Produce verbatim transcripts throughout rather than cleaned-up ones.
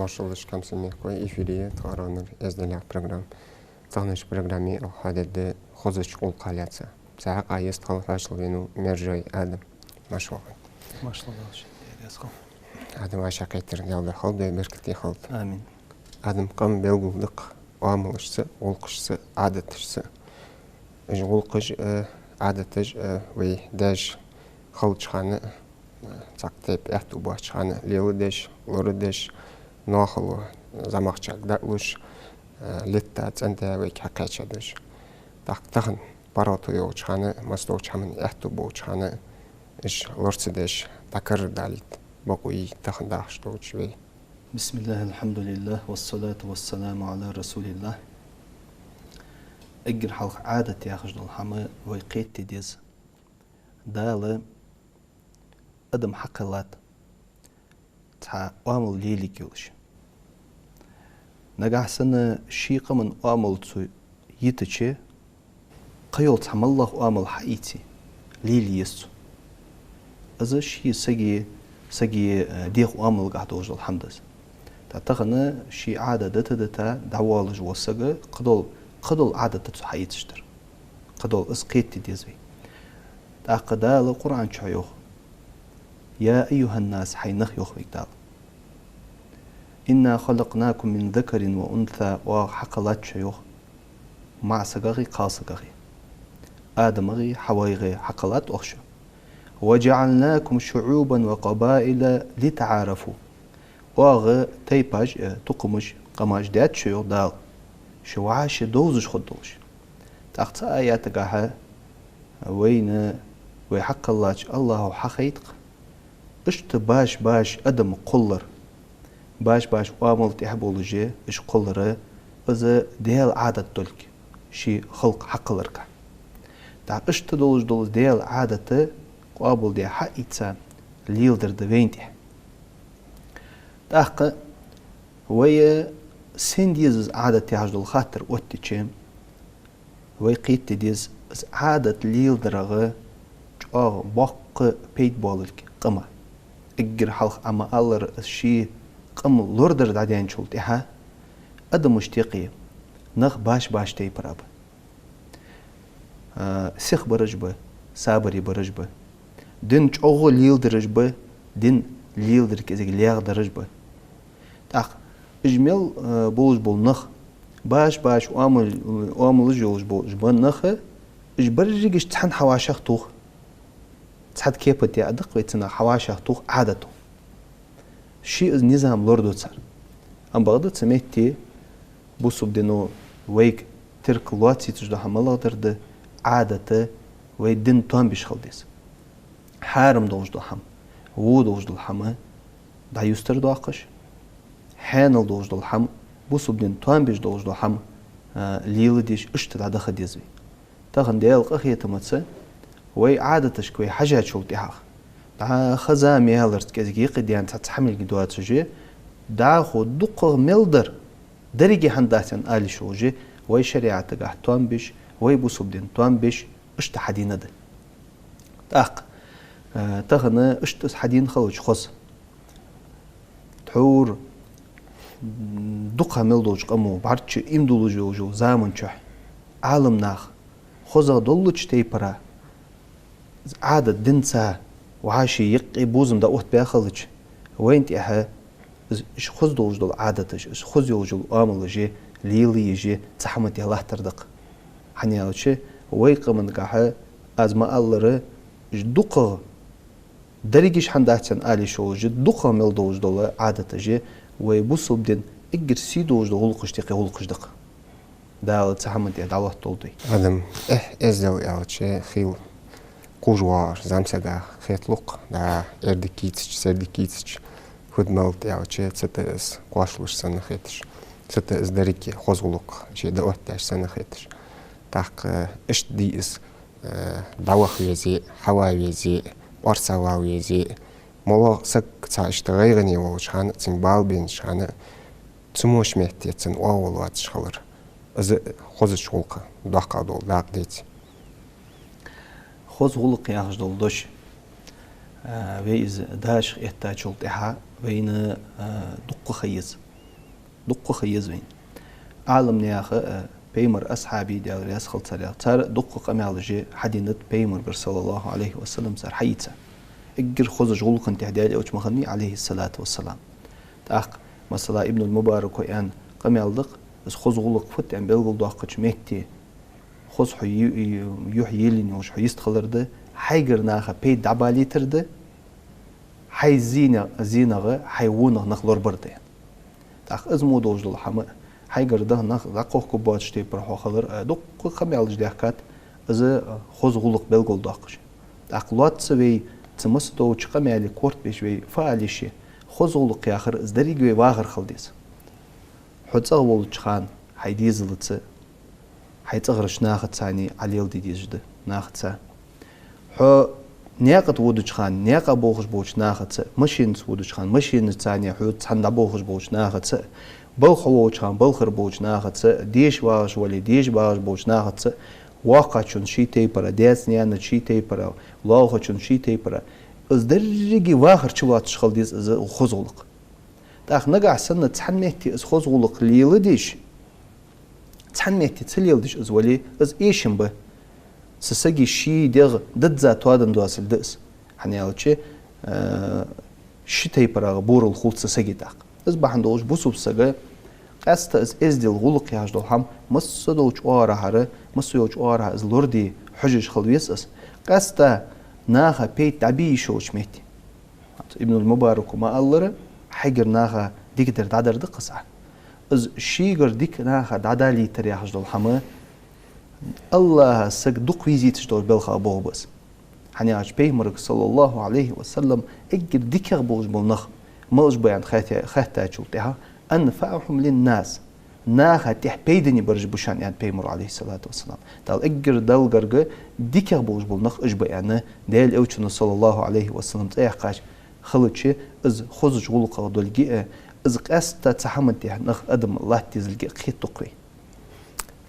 Маршалла шоана, хьамсара мехкахой, эфире я тха аронар эздел яха программа. Таханарча программе алхьа дергда хозача гӀулакхах лаьца. Цу хьакъехьа йистхила хьоашалгӀа венав Мержой Адам. Маршалла. Маршалла, Даьла раьза хилва. Адам, вӀашагӀкхетар Даьла духьа хилда, беркате хилда. Амин. Адам, къам белгалдаккха оамалашца, гӀулакхашца, Ӏадаташца. Уж гӀулакхаш а, Ӏадаташ а вай даьша хилча хана, цхьаккха тайпа аьттув боацача хана леладеш, лорадеш, ноахало зӀамагӀчарга дӀалуш, летта, цӀенда вайга хьакхаьча дош. ТӀаккха тахан паргӀато йолча хана, массадолча хӀаман аьттув болча хана, уж лора ца деш, дӀакарардалийта бокъо йий тахан дахаш долча вай? بسم الله، الحمد لله، والصلاة والسلام على رسول الله. Эггара хьалха Ӏадат яхаш дола хӀама вай кхета деза. Дала адам хьакхеллад цхьа оамал лелийта йолаш. Нагахьа санна ший къаман оамал цо йитача, кхыйола цхьа моллагӀа оамал хьаийце, лелае еза цо. Из ший сага, сага, э, дегӀа оамалгахьа долаш дола хӀама да из. ТӀаккха тахан ший Ӏадат дита-дита дӀавоалаш вола саг кхыдола, кхыдола Ӏадат цо хьаэцаш дар. Кхыдола из кхета деза вай. ТӀаккха Дала Къуръан чу йоах: «يا أيها الناس», хӀай нах, йоах вайга Дала. «إنا خلقناكم من ذكر وأنثى», оаха хьакхеллад шо, йоах, маӀа сагагӀеи кхалсагагӀеи. Адамагеи Хьавайгеи хьакхеллад оаха шо. «وجعلناكم شعوبا وقبائل لتعارفوا». Оаха тайпаш а, тукхамаш а, къамаш а даьд шо, йоах Дала, шо вӀаши довзаш хургдолаш. ТӀаккха цу аятагахьа вайна вай хьакхеллача АллахӀа хьахайт-кх иштта баш-баш адам кхоллар, баш-баш оамал тӀехьа болаш а уж кхоллар, из Даьла Ӏадат долга, ший халкъ хьакхелларга. ТӀаккха иштта долаш дола Даьла Ӏадат къоабалде хьаийца леладар да вайна тӀехьа. ТӀаккха вай сен деза из Ӏадат яхаш дола хаттар оттадича, вай кхета деза, из Ӏадат леладарах чӀоагӀа боккха пайда болалга къаман. Эггара хьалха Ӏа ма аллара, из ший къам лорадар дӀадаьнначул тӀехьа адамашта юкъе нах баш-баш тайпара ба. А, сихбараш ба, сабаре бараш ба. Дин чӀоагӀа леладараш ба, дин леладар кӀезига лаьгӀдараш ба. ТӀаккха уж мел, а, болаш бола нах, баш-баш оамал-, оамалаш йолаш бола уж ба нах, уж берригаш цхьана хьавӀашагӀтох. Цхьан кепа тӀа а даккха вай цунах хьавӀашагӀтох Ӏадато. Ший из низам лораду цар. Амма бакъда цу метте бусалба дино вайга теркал лоацийта йиш йола хӀама малагӀа дар да, Ӏадат вай дина тоам беш хила деза. Хьарам долаш дола хӀама, во долаш дола хӀама дӀаюстар доаккхаш, хьанал долаш дола хӀама, бусалба дина тоам беш долаш дола хӀама, а, леладеш, иштта дӀадаха деза вай. Тахан Даьла къахетамца вай Ӏадаташка вай хьежачул тӀехьагӀа, дӀахо зама яларца кӀезига юкъе даьнна цхьацца хӀамилг доацаш а, дӀахо дукхагӀа мел дар, деррига хӀама дац аьнна ала йиш йолаш а, вай шариӀатагахьа тоам беш, вай бусалба дина тоам беш, иштта хьадена да. ТӀаккха, а, тахан иштта из хьадена хилча хоза. Тхьовра дукха мел долча къамо, бӀарчча иман долаш йолча заман чухь Ӏаламнаха хозагӀа долча тайпара, из Ӏадат динца вӀаши юкъе бувзам дӀаоттабаь хилча, вайна тӀехьа из, уж хоза долаш дола Ӏадаташ, уж хоза йолаш йола оамалаш лелае езаш цхьа хӀама тӀа латтар да-кх. ХӀана аьлча, вай къамангахьа, аз ма аллара, уж дукхагӀа дерригаш хӀама дац аьнна ала йиш йолаш а, дукхагӀа мел долаш дола Ӏадаташ а вай бусалба дина эггара сий долаш дола гӀулакхашта юкъе гӀулакхаш да-кх. Дала цу хӀаман тӀа дӀалоаттадолда вай. Адам, эхь, эздел аьлча, хила кхувш воагӀаш зӀамсагах хеталу-кх, дӀа эрдик кийцача, сердик кийцача, фуд-малад аьлча, цу тӀа из кхоачалуш санна хеташ, цу тӀа из деррига хоза гӀулакх ше дӀаоттадеш санна хеташ. ТӀаккха иштта дий из, э, дӀаваха везе, хьава везе, орцагӀвала везе, моллагӀа саг цхьа иштта гӀайгӀане волча хана, цунга бала беннача хана, цу мо ший метте цунна оагӀув лоацаш хилар. Из хозача гӀулакха доккха дола дакъа деций? Хоза гӀулакх яхаш дола дош, а, вай из дашах эттачул тӀехьагӀа вайна, а, дукха ха еза. Дуккха ха еза вайна. Ӏаламнаха, э, пайхамара асхьабий, Даьла раьза хилва царех, цар дуккха къамаьлаш хьаденад пайхамарагара, саллаллахӀу Ӏалайхи ва саллам, цар хьаийца. Эггара хозача гӀулакха тӀа Даьла Элча ма хиннавий, Ӏалайхи ссалату вассалам. ТӀаккха, масала, Ибнул Мубарака аьнна къамаьл да-кх, из хоза гӀулакх фуд аьнна белгалдоаккхача метте, хоза хьо ю-, ю-, юхь елийна йолаш хьо йистхилар да, хьайгара наха пайда дӀабалийтар да, хьай зийна-, зийнагӀа, хьай вонагӀа нах лорабар да. ТӀаккха из мо долаш дола хӀама, хьайгара даха нах дӀакхухкаргбоацача тайпара хьо хилар, а, дуккха къамаьлаш даьхкад, из, а, хоза гӀулакх белгалдоаккхаш. ТӀаккха лоацца вай цу массадолча къамаьла корта беш вай фу ала йиш я, хоза гӀулакх яхар из деррига вай вахар хила деза. Хьо цӀагӀа волча хана хьай дезалца, хьай цӀагӀарча нахаца цхьана Ӏа леладе дезаш да, нахаца. Хьо наькъа тӀа водача хана наькъа болхаш болча нахаца, машенаца водача хана машенаца цхьана, хьоца цхьана дӀаболхаш болча нахаца, балха волча хана балхара болча нахаца, деша вагӀаш вале, деша багӀаш болча нахаца, воккхачун ший тайпара, даьца-наьнаца ший тайпара, лоалахочун ший тайпара. Из деррига вахар чулоацаш хила деза из хоза гӀулакх. ТӀаккха нагахьа санна цхьан метте из хоза гӀулакх леладеш, цхьан метте ца леладеш из вале, из эшам ба. Цу сага ший дегӀ дадза тоаденна доацалга да из. ХӀана аьлча, э, ши тайпарагӀа борал хул цу сага тӀаккха. Из бахьан долаш бусалба сага къаьстта из эздел, гӀулакх яхаш дола хӀама массадолча оагӀорахьара, массайолча оагӀорахьара из лораде хьожаш хила веза из. Къаьстта наха пайда дӀабе йиш йолча метте. Ибнул Мубарака ма аллара, хьайгара наха дикадар дӀадар да-кх из. Из шийгара дика наха дӀадалийтар яхаш дола хӀама АллахӀа саг дукха везийташ долча балхах болх ба из. ХӀана аьлча пайхамарага, саллаллахӀу Ӏалайхи ва саллам, эггара дикагӀа болаш бола нах малаш ба аьнна хатта-, хаьттачул тӀехьагӀа, «أنفعهم للناس». Наха тӀехьа пайдане бараш ба шоана, аьннад пайхамара, Ӏалайхи ссалату вассалам. Дала эггара Далла гарга дикагӀа болаш бола нах уж ба аьнна, Даьла Элчано, саллаллахӀу Ӏалайхи ва саллам, цӀи яьккхача хилча, из хозача гӀулакхах долга а, из къаьстта цу хӀаман тӀехьа нах, адам латта дезалга а кхетаду-кх вай.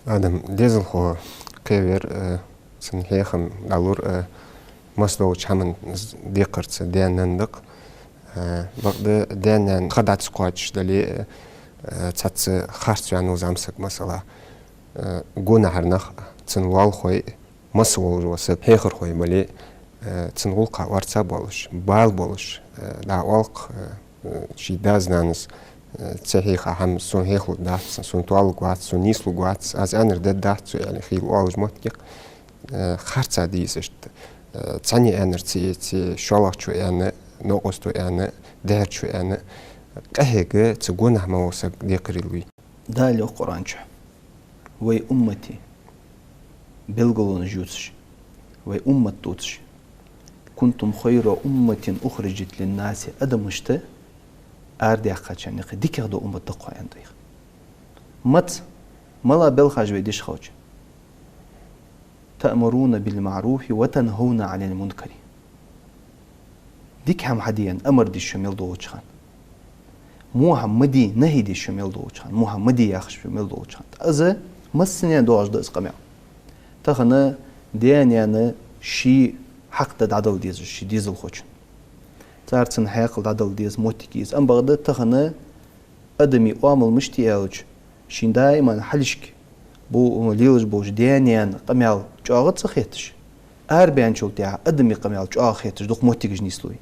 Адам дезалхо кхеваьр, э, цун хьехам дӀалур, э, массадолча хӀаман декхарца даь-нана да-кх. Э, бакъда даь-нана ха дӀа ца кхоачаш дале, э, цхьацца харц ваьннав зӀамсаг, масала. Э, гонахьара нах, цун лоалахой, масса волаш вола саг, хьехархой бале, э, цун гӀулакха орца болаш, бала болаш, э, дӀаоал-кх, э, ший даьс-нанас, э, ца хьийха хӀама сона хьехалургдац, сона тоалургвац, сона нийслургвац, аз аьннар дергдац цо, аьле, хийла оалаш моттиг я-кх, э, харца дезаш да. Э, цхьанне аьннар ца эце, шоллагӀчо аьнна, новкъосто аьнна, дехьарчо аьнна, къахьега цу гонахьа мел вола саг декхарийла вий. Дала йоах Къуръан чу: «Вай уммата белгалонаш ювцаш, вай уммат дувцаш, كنتم خير أمة أخرجت للناس», адамашта арадаьккхачарна юкъе дикагӀа дола уммат да-кх хьо, аьннад вайх. Маца, мала балхаш вай деш хилча? «تأمرون بالمعروف وتنهون عن المنكر». Дика хӀама хьаде аьнна амар деш шо мел долча хана. Во хӀама ма де, нахӀий деш шо мел долча хана. Во хӀама ма де яхаш шо мел долча хана. Из массане доагӀаш да из къамаьл. Тахан даь-наьна ший хьакъ да дӀадала дезаш ший дезалхочун. Цар цун хьаькъал дӀадала деза моттиг я из. Ам бакъда тахан адама оамал мишта я аьлча, шийна даиман хьалхашка бу-, лелаш болча даь-наьна къамаьл чӀоагӀа ца хеташ, арабаьнначул тӀехьагӀа адама къамаьл чӀоагӀа хеташ дукха моттигаш нийслу вай.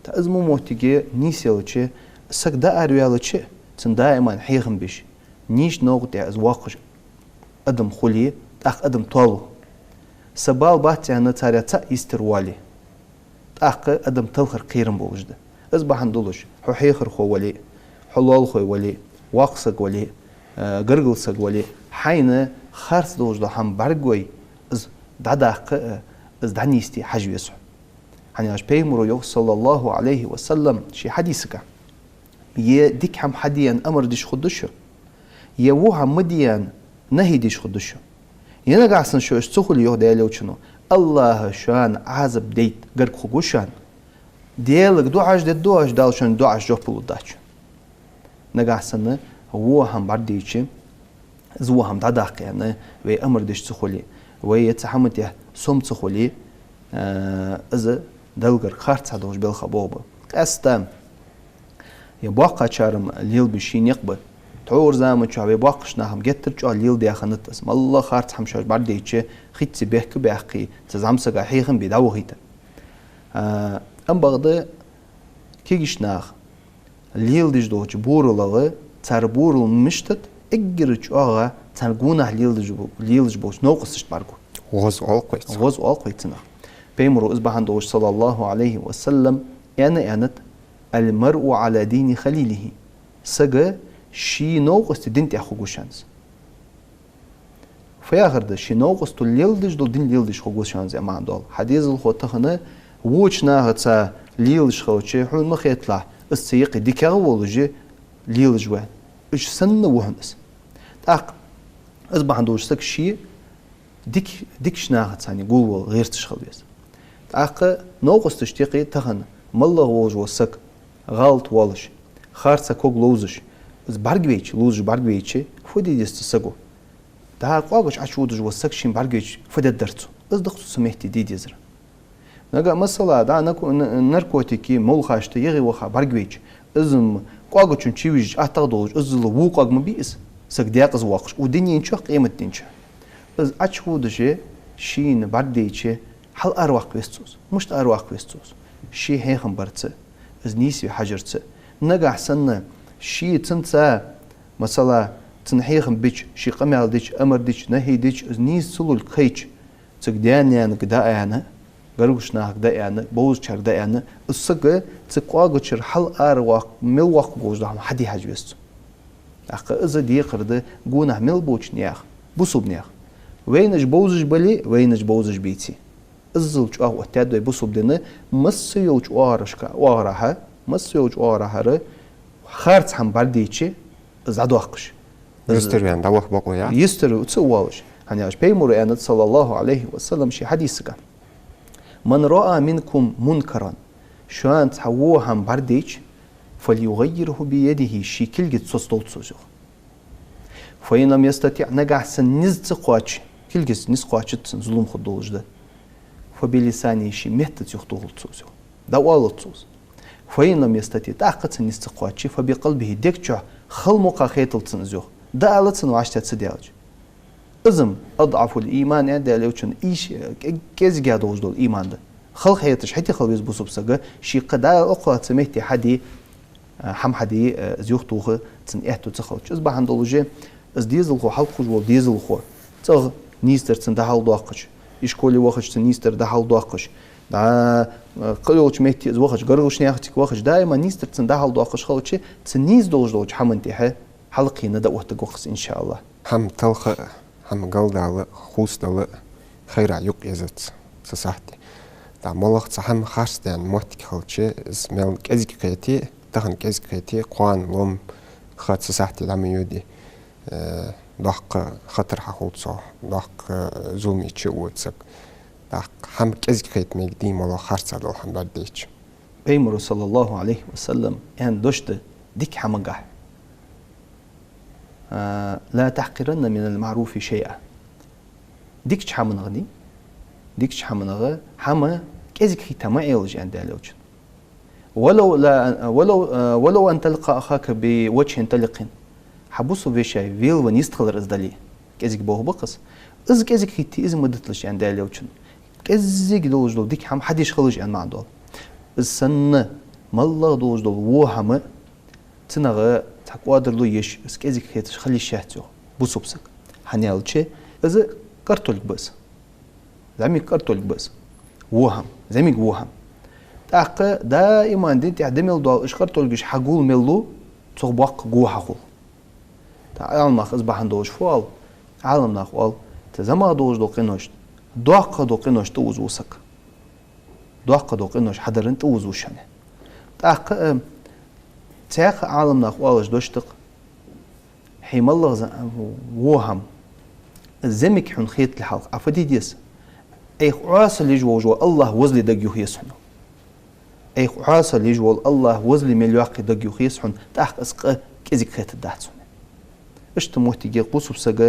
ТӀаккха из мо моттиг нийсъелча, саг дӀаараваьлча, цун даиман хьехам беш, нийсача новкъа тӀа из воккхаш адам хуле, тӀаккха адам тоалу. Са бала бац аьнна, царех цаӀ йистера воале, тӀаккха адам талхара кхерам болаш да. Из бахьан долаш, хьо хьехархо вале, хьо лоалахой вале, воккха саг вале, э, гаргара саг вале, хьайна харц долаш дола хӀама бӀаргагой, из дӀадаккха а, из дӀанийсде хьажа веза хьо. ХӀана аьлча пайхамара йоах, саллаллахӀу Ӏалайхи ва саллам, ший хьадисага: е дика хӀама хьаде аьнна амар деш хургда шо, е во хӀама ма де аьнна нахӀий деш хургда шо. Е нагахьа санна шо иштта ца хуле, йоах Даьла Элчано, АллахӀа шоана Ӏазап дайта гарга хургва шоана. Даьлага дуӀаш дергда оаш, Дала шоана дуӀашта жоп лургдац шоана. Нагахьа санна во хӀама бӀаргадайча, из во хӀама дӀадаккха аьнна вай амар деш ца хуле, вай цу хӀаман тӀа сом ца хуле, э, из Далла гарга харцахьа долаш балха болх ба. Къаьстта е боккхачар-м лелабеш ший никъ ба. Тхьовра заман чухь вай боккхийча наха-м геттара чӀоагӀа леладаь хиннад из. МалагӀа харц хӀама шоаш бӀаргадайча, хитца бехк а баьккхе, цу зӀамсага хьехам бе дӀавахийта. А, ам бакъда кегийча наха леладеш долча буралах, цар бурал мишта да, эггара чӀоагӀа цар гонахьа леладеш бо-, леладеш болча новкъосташта бӀаргагу. ГӀоз оал-кх вай цох. ГӀоз оал-кх вай цунах. Пайхамаро из бахьан долаш, صلى الله عليه وسلم, аьнна аьннад: «المرء على دين خليله». Саг ший новкъостий дина тӀа хургва шоана из. Фу яхар да, ший новкъосто леладеш дола дин леладеш хургва шоана из, аьнна маӀан дола. Хьа дезалхо тахан воча нахаца лелаш хилча, хьона ма хеталахь, из цу юкъе дикагӀа волаш лелаш ва. Уж санна ва хьона из. ТӀаккха из бахьан долаш саг ший дик-, дикача нахаца гулвала гӀерташ хила веза. ТӀаккха новкъосташта юкъе тахан малагӀа волаш вола саг гӀалат воалаш, харца ког ловзаш, из бӀаргавайча, ловзаш бӀаргавайча, фу де деза цу саго? ДӀа кӀоагаш Ӏочуводаш вола саг шийна бӀаргавайча, фу дергдар цо? Из да-кх цу метте де дезар. Нагахь, масала, дӀа нако-, н-, наркотики молхашта ягӀа ваха бӀаргавайча, из-м кӀоагачун чувижача аттагӀа долаш, иззал во кӀоаг ма бий из, саг даькъаза воаккхаш, укх дунен чухь, къематден чухь. Из Ӏочуводаше, шийна бӀаргадайча, хьал-ара ваккха веза цо из. Мишта ара ваккха веза цо из? Ший хьехам барца, из нийсве хьажарца. Нагахь санна ший цунца, масала, цунна хьехам бича, ший къамаьл дича, амар дича, нахӀи дича, из нийса ца лург хайча, цига даь-наьнага дӀааьнна, гаргарча нахага дӀааьнна, бовзачарга дӀааьнна, из саг цу кӀоагачара хьал-ара ваккха, мел воаккхаргволаш дола хӀама хьаде хьажа веза цо. ТӀаккха из декхар да гонахьа мел болча наьха, бусалба наьха. Вайнаш бовзаш бале, вайнаш бовзаш беце. Иззал чӀоагӀа оттадаьд вай бусалба дин, масса йолча оагӀорашка, оагӀорахьа, масса йолча оагӀорахьара харц хӀама бӀаргадайча, из дӀадоаккхаш. Из юстарваьнна дӀаваха бокъо я? Юстара ца воалаш. ХӀана аьлча Пайхамаро аьннад, صلى الله عليه وسلم, ший хьадисага: «من رأى منكم منكرا», шоана цхьа во хӀама бӀаргадайча, «فليغيره بيده», ший кулгаца соцадолда цо из, йоах. «فإن لم يستطع», нагахь санна низ ца кхоаче, кулгаца низ кхоачац цунна, зулам хургдолаш да, «فبلسانه», ший меттаца юхатохалда цо из, йоах. ДӀаоалалда цо из. «فإن لم يستطع», тӀаккха цунна низ ца кхоаче, «فبقلبه», дег чу хала мукъагӀа хеталда цунна из, йоах. ДӀаала цунна вӀаштӀехьа ца даьлча. Из-м «أضعف الإيمان», аьннад Даьла Элчано, ийш, кӀе-, кӀезигагӀа долаш дола иман да. Хала хеташ хӀаьта хила веза бусалба саг, ший кхы Дала укхаза цу метте хьаде, а, хӀама хьаде, а, из юхатоха цун аьттув ца хилча. Из бахьан долаш, из дезалхо, хьалкхувш вола дезалхо, цӀагӀа нийсдар цунна дӀахьалдоаккхаш, ишколе вахача цунна нийсдар дӀахьалдоаккхаш, дӀа, а, кхыйолча метте из вахача, гаргарча наьха цига вахача, даим нийсдар цунна дӀахьалдоаккхаш хилча, цу нийса долаш долча хӀаман тӀехьа хьалкхийна дӀаоттаргва-кх из, иншааллахӀ. ХӀама талха, хӀама галдала, хувцадала хайра юкъ езац цу сахьте. ТӀаккха малагӀа цхьа хӀама харцдаьнна моттиг хилча, из мел кӀезига кхете, тахан кӀезига кхете, кхоана ломма ха цу сахьте дӀа ма йоде, э, доккха хатар хьахул цох, доккха зуламе чу а вода саг. ТӀаккха хӀама кӀезига кхета мегаргдий, малагӀа харцахьа дола хӀама бӀаргадайча? Пайхамаро, صلى الله عليه وسلم, аьнна дош да дика хӀамагахьа: «لا تحقرن من المعروف شيئا». Дикача хӀаманах, дий, дикача хӀаманах хӀама кӀезига хийтта ма Ӏелаш, аьннад Даьла Элчано. «ولو لا، ولو، ولو أن تلقى أخاك بوجه طلق». Хьа бусалба веший велавенна йистхилар из дале, кӀезига бохаб-кх из. Из кӀезига хийтте, из ма диталаш, аьннад Даьла Элчано. КӀезига долаш дола дика хӀама хьадеш хилалаш, аьнна маӀан дола. Из санна малагӀа долаш дола во хӀама, цунах цхьа кӀоадарло еш, из кӀезига хеташ хила йиш яц, йоах, бусалба саг. ХӀана аьлча, из картолга ба из. ЗӀамига картолга ба из. Во хӀама, зӀамига во хӀама. ТӀаккха даим дин тӀа да мел дола уж картолгаш хьагул мел лу, цох боккха го хьахул. ТӀаккха Ӏаламнаха из бахьан долаш фу оал? Ӏаламнаха оал, цу зӀамагӀа долаш дола къиношта доккхагӀа дола къинош тӀаузаву саг. ДоккхагӀа дола къинош хьадаран тӀаузаву шоана. ТӀаккха, э, цхьаькха Ӏаламнаха оалаш дош да-кх: хьай малагӀа за-, во хӀама, зӀамига хьона хетале хьалха, Ӏа фу де деза? Ӏайха Ӏоасал еш волаш вола АллахӀ возле дага юха еза хьона. Ӏайха Ӏоасал еш вола АллахӀ возле мел йоаккхе дага юха еза хьона, тӀаккха из къа кӀезига хетаргдац хьона. Иштта моттиге бусалба саг,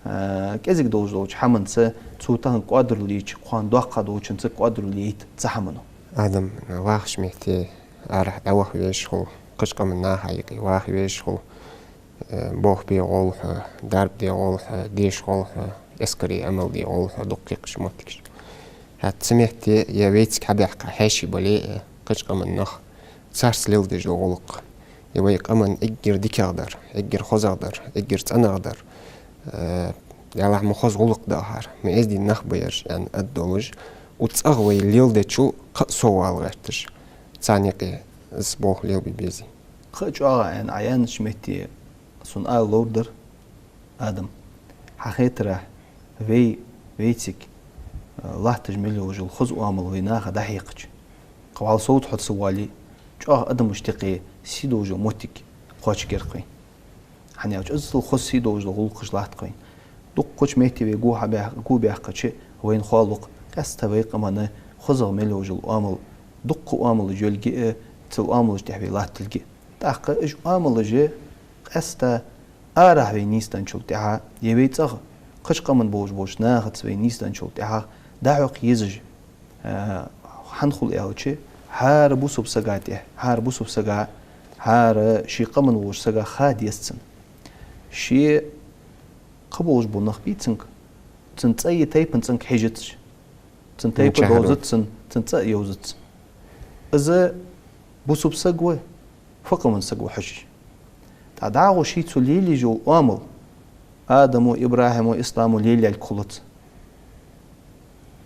а, кӀезига долаш долча хӀаманца цо тахан кӀоадарло йича, кхоана доккхагӀа долчунца кӀоадарло яйта цу хӀамано. Адам вахача метте арахьа дӀаваха везаш хул, кхыча къаман наха юкъе ваха везаш хул. Э, болх бе гӀолла хьо, дарба де гӀолла хьо, деша гӀолла хьо, эскаре Ӏамал де гӀолла хьо, дукха кхыча моттигашка. ХӀаьта цу метте е вайцига хьабаьхка хьаьший бале, э, кхыча къаман нах, царца леладеш дола гӀулакх. Е вай къаман эггара дикагӀдар, эггара хозагӀдар, эггара цӀенагӀдар, э, ялахь ма хоза гӀулакх да хӀара, ма эздий нах ба ераш, аьнна, аргдолаш, укх цӀагӀа вай леладечул кхы а соввала гӀерташ, царна юкъе из болх лелабе безий. Кхы а чӀоагӀа аьнна, Ӏа аьннача метте сона ала ловр дар, Адам, хьа хетарахь, вай, вайцига, э, латташ мел йолаш йола хоза оамал вай наха дӀахьекхача, кхы вӀалла совца хьо ца воале, чӀоагӀа адамашта юкъе сий долаш йола моттиг кхоачаргьяр-кх вайна. ХӀана аьлча, иззал хоза сий долаш дола гӀулакхаш латт-кх вайна. Дуккхача метте вай го хьабаьх-, го баьккхача, вайна хоалу-кх къаьстта вай къаман хозагӀа мел йолаш йола оамал, дуккха оамалаш йолга а, цул оамалашта тӀехьа вай латтилга а. ТӀаккха уж оамалаш къаьстта арахьа вай нийсденначул тӀехьагӀа, е вай цӀагӀа кхыча къаман болаш болча нахаца вай нийсденначул тӀехьагӀа дӀахьокха езаш, э, хӀана хул аьлча, хӀара бусалба сага тӀехьа, хӀара бусалба сага, хӀара ший къаман волча сага ха деза цунна. Ше кхы болаш бола нах бий цунга, цун цӀа е тайпан цунга хьежац, цун тайпа довзац цунна, цун цӀа а йовзац. Из бусалба саг ва, фу къаман саг ва хьожаш. ТӀаккха дӀахо ше цо лелаеш йола оамал Адамо, ИбрахӀимо, Исламо лелаялга хулац.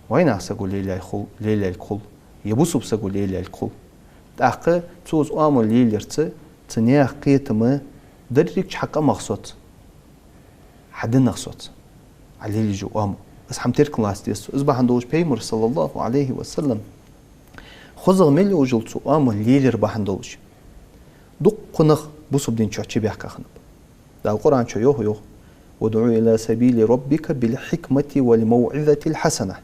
Вайнаха саго лелаялга хул, лелаялга хул, е бусалба саго лелаялга хул. ТӀаккха цо из оамал лелаярца цу наьха кхетам дерригача хьа къамах соц, хьа динах соц, Ӏа лелаеш йола оамал. Из хӀама теркаллаца деза цо. Из бахьан долаш Пайхамара, صلى الله عليه وسلم, хозагӀа мел йолаш йола цо оамал лелаяр бахьан долаш дуккха нах бусалба дина чу чубаьхка хиннаб. Дала Къуръан чу йоах, йоах: «ادع إلى سبيل ربك بالحكمة والموعظة الحسنة».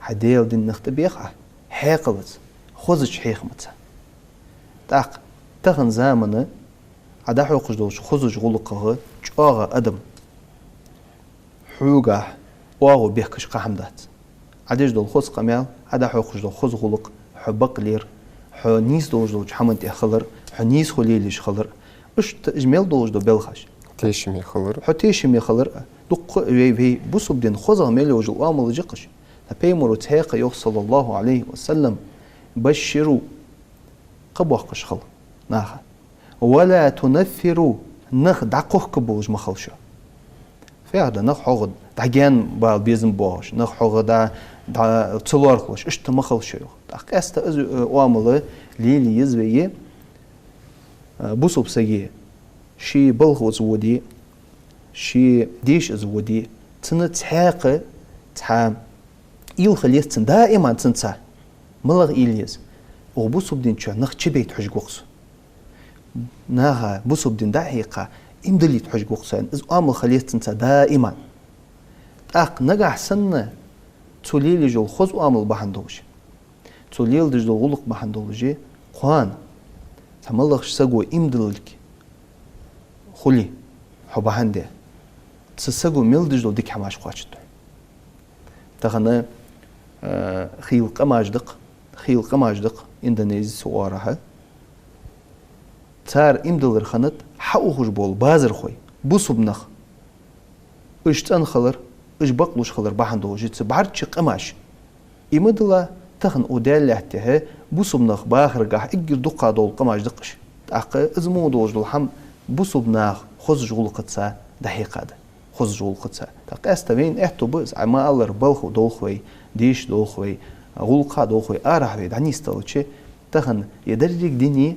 Хьай Даьла дина нах тӀабеха Ӏа хьаькъалца, хозача хьехамца. ТӀаккха тахан заман Ӏа дӀахьокхаш долча хозача гӀулакхах чӀоагӀа адам хьогахьа оагӀув бехкаш кхы хӀама дац. Ӏа деш дола хоза къамаьл, Ӏа дӀахьокхаш дола хоза гӀулакх, хьо бакълер, хьо нийса долаш долча хӀаман тӀа хилар, хьо нийса хӀама лелаеш хилар, иштта уж мел долаш дола белхаш. Тешаме хилар. Хьо тешаме хилар. Дуккха вай, вай бусалба дина хозагӀа мел йолаш йола оамалаш я-кх уж. Пайхамаро цхьаькха йоах, صلى الله عليه وسلم: «بشروا», кхаъ боаккхаш хила наха. «ولا تنفروا», нах дӀакхохкабувлаш ма хила шо. Фу яхар да, нах хьогӀа дӀагаьна бала безам боагӀаш, нах хьогӀа дӀа, дӀа ца лоархӀалуш, иштта ма хила шо, йоах. ТӀаккха къаьстта из, э, оамал лелае еза вай, э, бусалба сага, ший балха из воде, ший деша из воде, цунна цхьаькха цхьа уйла хила еза цунна, даиман цунца. МалагӀа уйла еза? Укх бусалба дина чу нах чубайта хьожаргва-кх со. Наха бусалба дин дӀа а хьекха, иман диллийта хьожаргва-кх со, аьнна, из оамал хила еза цунца даиман. ТӀаккха нагахьа санна цо лелаеш йола хоза оамал бахьан долаш, цо леладеш дола гӀулакх бахьан долаш, кхоана цхьа малагӀча саго иман диллилга хуле хьо бахьан де, цу саго мел деш дола дика хӀамаш кхоачаргда хьона. Тахан, э, хийла къамаш да-кх, хийла къамаш да-кх Индонезица оарахьа. Цар иман диллар хиннад хьаухаш бола базархой, бусалба нах. Уж цӀена хилар, уж бакълуш хилар бахьан долаш, цу бӀарчча къамаш иман дилла, тахан укх Даьла лаьттахьа бусалба нах бахаргахьа эггара дукха дола къамаш да-кх уж. ТӀаккха из мо долаш дола хӀама бусалба наха хозача гӀулакхаца дӀахьекха да. Хозача гӀулакхаца. ТӀаккха къаьстта вайна аьттув ба из, Ӏа ма аллара, балха долх вай, деша долх вай, гӀулакха долх вай, арахьа вай дӀанийсдалча, тахан е деррига дина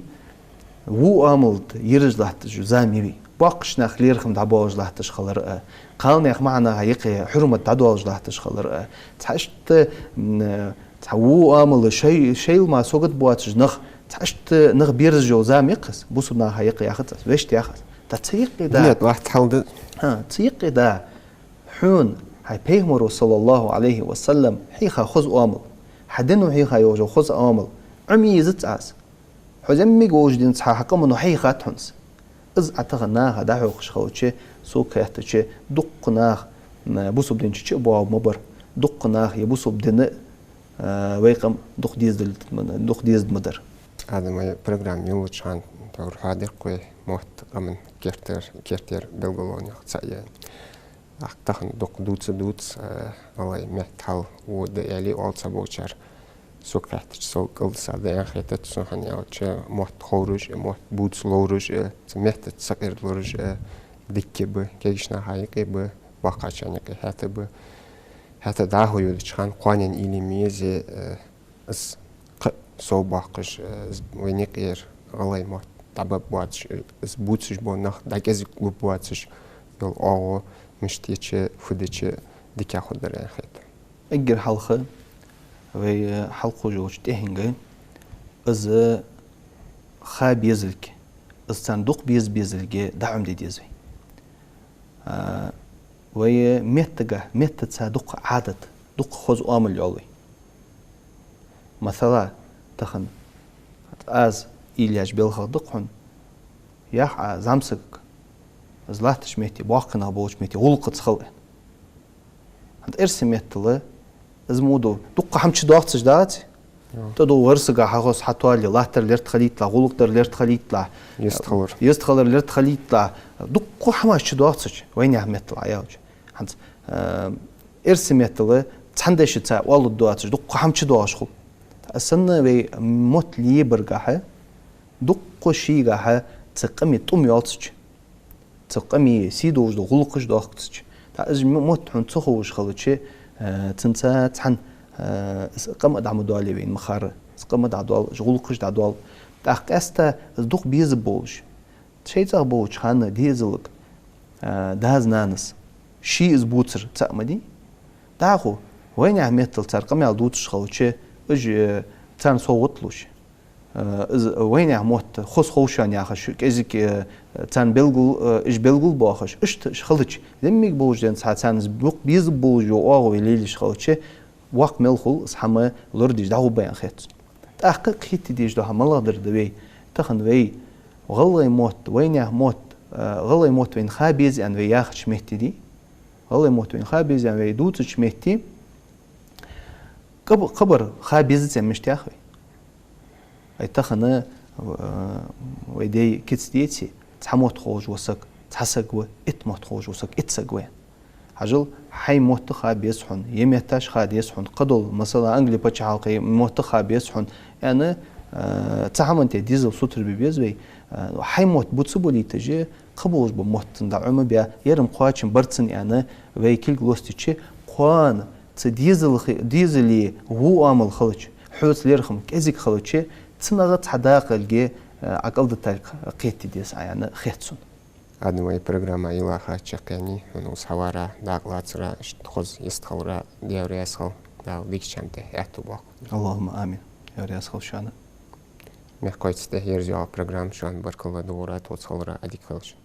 во оамал тӀа ераш латташ зама я вай. Боккхийча наха лерхӀам дӀабоалаш латташ хилар а, кхалнаьха маӀа наха юкъе хьурмат дӀадоалаш латташ хилар а, цхьа иштта, м, цхьа во оамал шоай-, шоайла мара сагот боацаш нах, цхьа иштта нах берзаш йола зама я-кх из, бусалба наха юкъе яхац аз, вешта яхац. ТӀаккха цу юкъе да. Нет, вахт хьалда. ХӀа, цу юкъе да. Хьона хьай Пайхамаро, صلى الله عليه وسلم, хьийха хоза оамал, хьа дино хьийха йола хоза оамал Ӏомае езац Ӏа из. Хьо зӀамига волча денз хьа, хьа къамо хьийхад хьона из. Из Ӏа тахан наха дӀахьокхаш хилча, сога хаьттача, дуккха нах, м, бусалба дина чу чу а боагӀа ма бар, дуккха нах е бусалба дина, а, вай къам дукха дезадалийта ма, дукха дезаде ма дар. Адамай программа йолча хана товр хьадиркхой мотт къаман кертер, кертера белгалонех цаӀ я. Ах, тахан дукха дувца дувц, э, гӀалгӀай метта хьал во да аьле оал цхьаболчар. Сога хаьттача, сога кӀалдиса да аьнна хетац сона, хӀана аьлча мотт ховраш а, мотт бувца ловраш а, цу меттаца сакъердалураш а дикка ба, кагийча наха юкъе ба, боккхагӀчарна юкъе хӀаьта ба. ХӀаьта дӀахо йодача хана кхоанен илиме зе, э, из кхы совбоаккхаш, э, из вайна юкъера гӀалгӀай мотт дӀабаб боацаш, э, из бувцаш бола нах дӀакӀезига луб боацаш йола оагӀув мишта еча, фу дича дикагӀа хургдар аьнна хет. Эггара хьалха вай, э, хьалкхувш йолча тӀехьенга из ха безалга, из царна дукха беза безалга дӀаӀомаде деза вай. А, вай меттага, меттаца дукха Ӏадат, дукха хоза оамал йоал вай. Масала, тахан аз уйла яьча белхах да-кх хьона, ях Ӏа зӀамсагага, из латтача метте, боккхий нах болча метте гӀулакхаца хила аьнна. ХӀанз эрсий меттала из мо да, дукха хӀама чудоагӀаш дац. Йо. ТӀадувла вар сага хьахоз хьатоале, латтар лерттхилийталахь, гӀулакх дар лерттхилийталахь, йистхилар, йистхилар лерттхилийталахь, дукха хӀамаш чудоагӀаш, вайнаьха меттала Ӏа аьлча. ХӀанз, э, эрсий меттала цхьан дешаца оалургдоацаш дукха хӀама чудоагӀаш хул. Санна вай мотт лебаргахьа, дукха шийгахьа цу къаман тӀум йоаллаш, цу къаман сий долаш дола гӀулакхаш доахкаш. ТӀаккха из м-, мотт хьона ца ховш хилча, э, цунца цхьана, э, из къам а дӀа ма доале вайна ма харра. Из къам а дӀадоал, из гӀулакхаш дӀадоал. ТӀаккха къаьстта из дукха беза болаш, шоай цӀагӀа болча хана дезалга, э, дас-нанас ший из бувцар цаӀ ма дий. ДӀахо вайнаьха меттала цар къамаьл дувцаш хилча, уж, э, царна совгӀат луш, э, из вайнаьха мотт хоза ховш я яхаш, кӀезига, э, царна белгал, э, уж белгалбоахаш, иштта уж хилча, зӀамига болаш денз хьа царна из дукха беза болаш йола оагӀув вай лелаеш хилча, воккха мел хул из хӀама лорадеш дӀагӀоргба аьнна хет сона. ТӀаккха кхетаде дезаш дола хӀама малагӀа дар да вай? Тахан вай гӀалгӀай мотт, вайнаьха мотт, э, гӀалгӀай мотт вайна ха беза аьнна вай яхача метте дий, гӀалгӀай мотт вайна ха беза аьнна вай дувцача метте, кхаб-, кхабар ха безац аьнна мишта йоах вай? Ай, тахан, э, вай даьй кица деце, цхьа мотт ховш ва саг, цхьа саг ва, итт мотт ховш ва саг, итт саг ва. Хьажал, хьай мотт ха беза хьона, е метташ ха деза хьона, кхыдола, масала, Англи паччахьалкхе мотт ха беза хьона, аьнна, э, цу хӀаман тӀа дезал сутара бе беза вай, э, хьай мотт бувца балийташ, кхы болаш бола мотт цунна дӀаӀомабаь, ер-м кхоачам бар цунна аьнна, вай кулг лостича, кхоана цу дезалхи-, дезала во оамал хилча, хьоца лерхӀам кӀезига хилча, цунах цхьа дакъа ялга, э, Ӏа кӀалдиталга кхетаде деза Ӏа аьнна хет сона. Адамай программа йилла ха чакхъяьннай, хьона укхаза хьавара, дакъа лацара, иштта хоза йистхилара, Даьла раьза хилва, Дала дикача хӀаман тӀа аьттув боаккхалба. Аллахумма амин. Даьла раьза хилва шоана. Мехкахой, цу тӀа ерзаяла программа шоана баркал луш да, тхоца хилара, Ӏадика хийла шун.